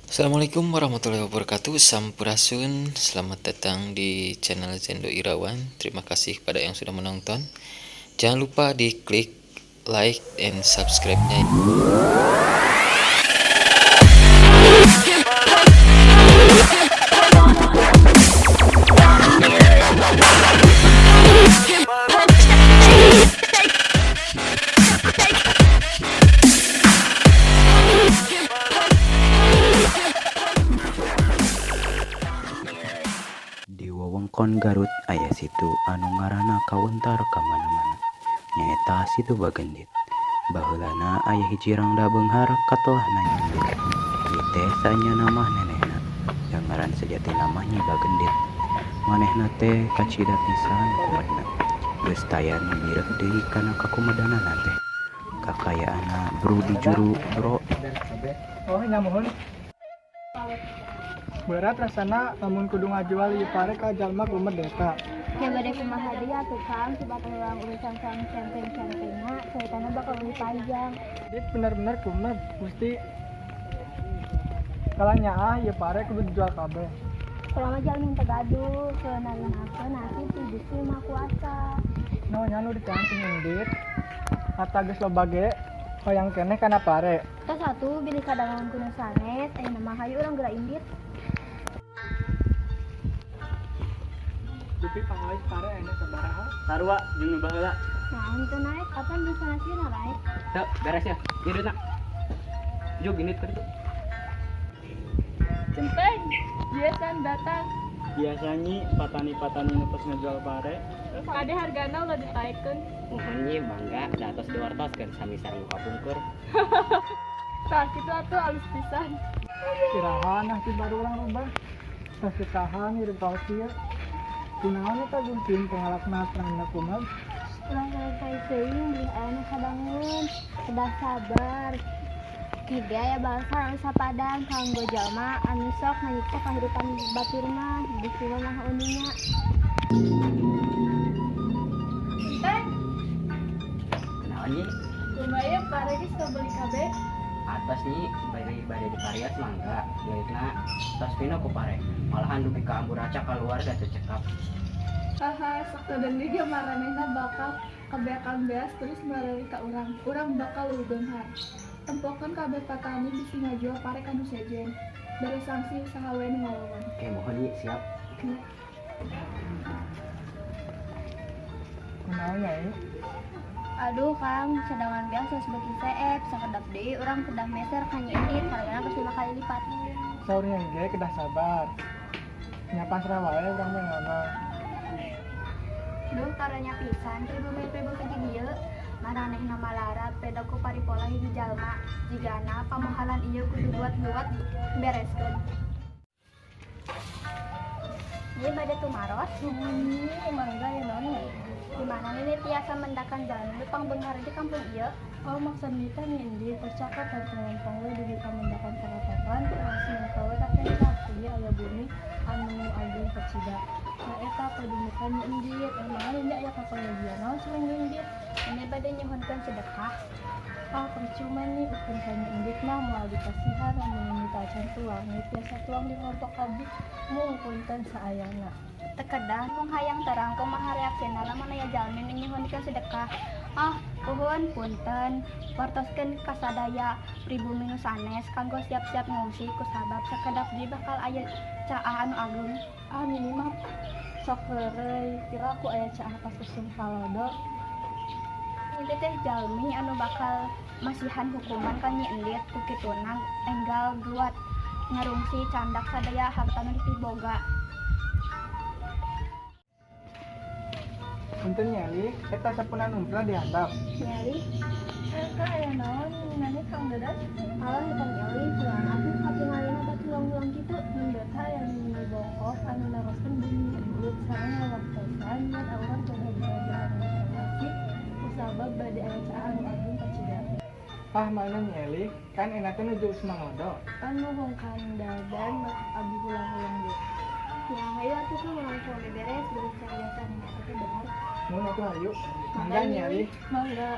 Assalamualaikum warahmatullahi wabarakatuh. Sampurasun. Selamat datang di channel Zendo Irawan. Terima kasih kepada yang sudah menonton. Jangan lupa diklik like and subscribe-nya. Di wewengkon Garut aya situ anu ngaranna kawentar ka mana-mana, nyaeta Situ Bagendit. Baheulana aya hiji rangda beunghar katelahna Nyi Endit. Ieu teh saenyana mah nenehna, da ngaran sajatina mah Nyi Bagendit. Manehna teh kacida pisan kumedna, geus taya nu bireuh deui kana kakumedanana teh. Kakayaanna bru di juru bro. Oh, nya muhun. Berat rasana lamun kudu ngajual ieu pare ka jalma kumed eta. Ya bade kumaha deui atuh, Kang, sebab urang urusan sareng centeng-centengna ceritana bakal lebih panjang. Dit bener-bener kumed, Gusti. Kalah nyaah ieu pare kudu dijual kabeh. Urang mah jalmi teu gaduh, keunalinakeun nasib ti Gusti Maha Kuasa. Naon nya nu diteang ti Indit? Harta geus loba ge hoyong keneh kana pare. Tos atuh bilih kadangan ku nu sanes, ayeuna mah hayu urang geura indit. Dupi pangawis pare ayeuna sabaraha? Sarua jeung nu baheula. Naon teu naik, kapan bisa nasina naik? Teu, beres ya. Ieu duitna. Jug indit ka ditu. Centeng, biasa datang. Biasa nyi, patani-patani nu tos ngajual pare. Kade hargana ulah ditaekkeun. Muhun nyi mangga da tos diwartoskeun sami sareng nu kapungkur. Tah kitu atuh alus pisan. Iraha nasib baru urang rubah. Tos ditahan hirup kaos ieu. Kunaon eta Gusti pengalakna rangda kumed? Urang selesai teuing bilih aya nu kabangun, kedah sabar. Kieu aya balasan anu sapadan kanggo jalma anu sok nganyiksa kahirupan batur mah, Gusti mah Maha Uninga. Centeng, Kunaon nyi? Kumaha ieu pare geus kabeli kabeh? Atos nyi, bade bade diparios mangga. Duitna tos pino ku pare. Malahan dugi ka ambu raca kaluar da teu cekap. Haha, sok teu deui ge maranehna bakal kabeakan beas terus marari ka urang. Urang bakal leuwih beunghar. Tempokeun kabeh patani bisi ngajual pare ka nu sejen. Bere sanksi saha we nu ngalawan. Oke, muhun nyi, siap. Kunaon nya ieu? Aduh Kang, cadangan beas geus beuki seep, sakedap deui urang kedah meser ka Nyi Endit, hargana geus 5 kali lipat. Saur nya ge kedah sabar. Nya pasrah wae urang mah mah. Duh, karunya pisan pribumi-pribumi di dieu. Maranehna malara peda ku paripola hiji jalma. Jigana pamohalan ieu kudu buat-buat bereskeun. Ieu bade tumaros. Muhun nyi, mangga ya naon nya? Di mana nini tiasa mendakan jalmi nu pangbeunghar di kampung ieu? Oh, maksud nita nih Indit, tos caket lempeng-lempeng we dugi ka mendakan parapatan, urang Sumengka we kakencak, ieu aya bumi anu ageung kacida. Nah eta padumukan Nyi Indit, emangna nini aya kapayagian naon sareng Nyi Indit? Nini bade nyuhunkeun sedekah. Ah, percuma nih, ukeun ka Nyi Indit mah moal dipasihan lamun nini teh acan tuang, nini tiasa tuang di kelompok abdi, mung punten saayana. Teu kedah mung hayang terang kumaha reaksina lamun aya jalmi nu nyuhunkeun sedekah. Ah, puhun punten, wartoskeun ka sadaya pribumi nu sanes kanggo siap-siap ngungsi kusabab sakedap deui bakal aya caah anu ageung. Ah, nini mah sok heureuy, kira aku aya caah pas usum halodo. Ini teh jalmi anu bakal masihan hukuman ka Nyi Endit ku kituna enggal geluat ngarungsi candak sadaya harta nu dipiboga. Punten Nyeli, eta sapunan umpla dihandap. Nyeli, Eta aya naon nani Kang Dadan? Alah bukan Nyeli, cuman abdi katingalina batu hulang-hulang kitu. Mun beta aya mimi bongkok anu naroskeun bumi Endit sareng ngawaktosan yen urang kedah geura-geura informasi kusabab bade aya caah anu ageung kacida. Ah, mana Nyeli? Kan enak teh nuju usum halodo. Pan nuhun Kang Dadan abdi hulang-hulang ge. Ya, hayu atuh Kang urang teu beberes beureum cariosan eta teh bener. Mun atuh hayu. Mangga Nyeli. Mangga.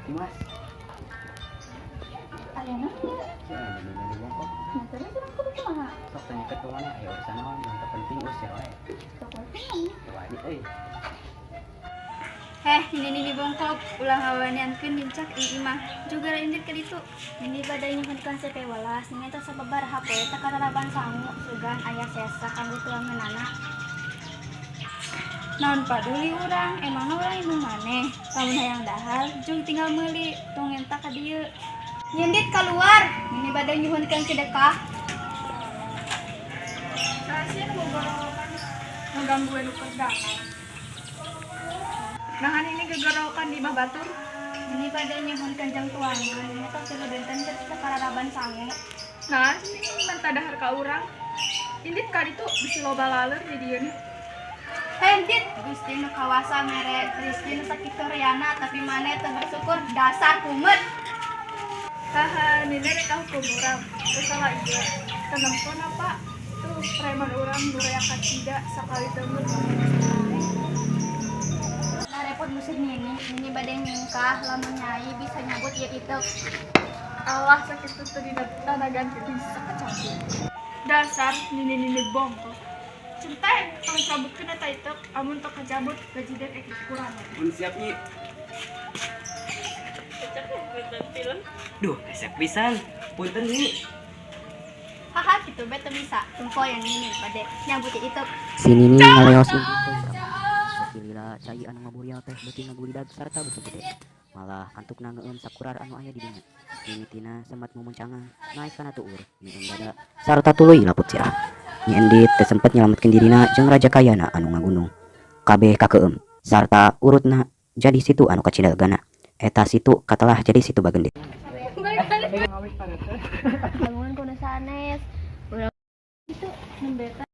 Dimas. Aya naon ieu? Sia nini bongkok. Nah, terus urang kudu kumaha? Sok tanyakeun ka maneh, aya urusan naon yang terpenting usir wae. Sok we kumaha? Teu wani euy. Heh, nini-nini bongkok, ulah ngawaniankeun nincak di imah. Juga indit ka ditu. Nini bade nyuhunkeun sepe welas, nini tos sababaraha poe teu kararaban sangu, sugan aya sesa kanggo tuangeunana. Naon paduli urang, emangna urang ibu maneh? Lamun hayang dahar, jung tinggal meuli, tong ngenta ka dieu. Nyindit keluar, nini bade nyuhunkeun sedekah. Saha sih nu gogorowokan ngagangguan nu keur dahar? Naha nini gogorowokan di imah batur? Nini bade nyuhunkeun jang tuangan, nini tos tilu dinten teu kararaban sangu. Nah, nini menta dahar ka urang. Indit ka ditu, bisi loba laleur di dieu. Hei, Dit, Gusti nu kawasa mere rezeki nu sakitu riana, tapi maneh teu bersyukur, dasar kumet. Haha, nini rek hukum urang. Teu salah ieu. Tenempon apa? Tuh, preman urang nu rea kacida sakali teungeut. Nah, repot musir nini, nini bade nyingkah lamun nyai bisa nyabut ieu iteuk. Allah, sakitu teu dina tanagan bisa kacabut. Dasar nini-nini bongkok. Centeng, tong cabutkeun eta iteuk, amun teu kacabut gaji dek ek kurang. Mun siap, Nyi. Duh, hese pisan. Punten, Nyi. Haha, kitu be teu bisa. Tempo yang nini bade nyabut ieu iteuk. Si Nini ngaleos indit teh. Beuki lila cai anu ngaburial teh beuki ngagulidag sarta beuki gede. Malah antukna ngeueum sakurar anu aya di dinya. Mimitina sempat mumuncangan naek kana tuur, ngeueum dada sarta tuluy laput sirah. Nyi Endit teu sempet nyalametkeun dirina jeung raja kayana anu ngagunung. Kabeh kakeueum sarta urutna jadi situ anu kacida legana. Eta situ katelah jadi Situ Bagendit. Bangun kudu sanes. Urang itu nembe.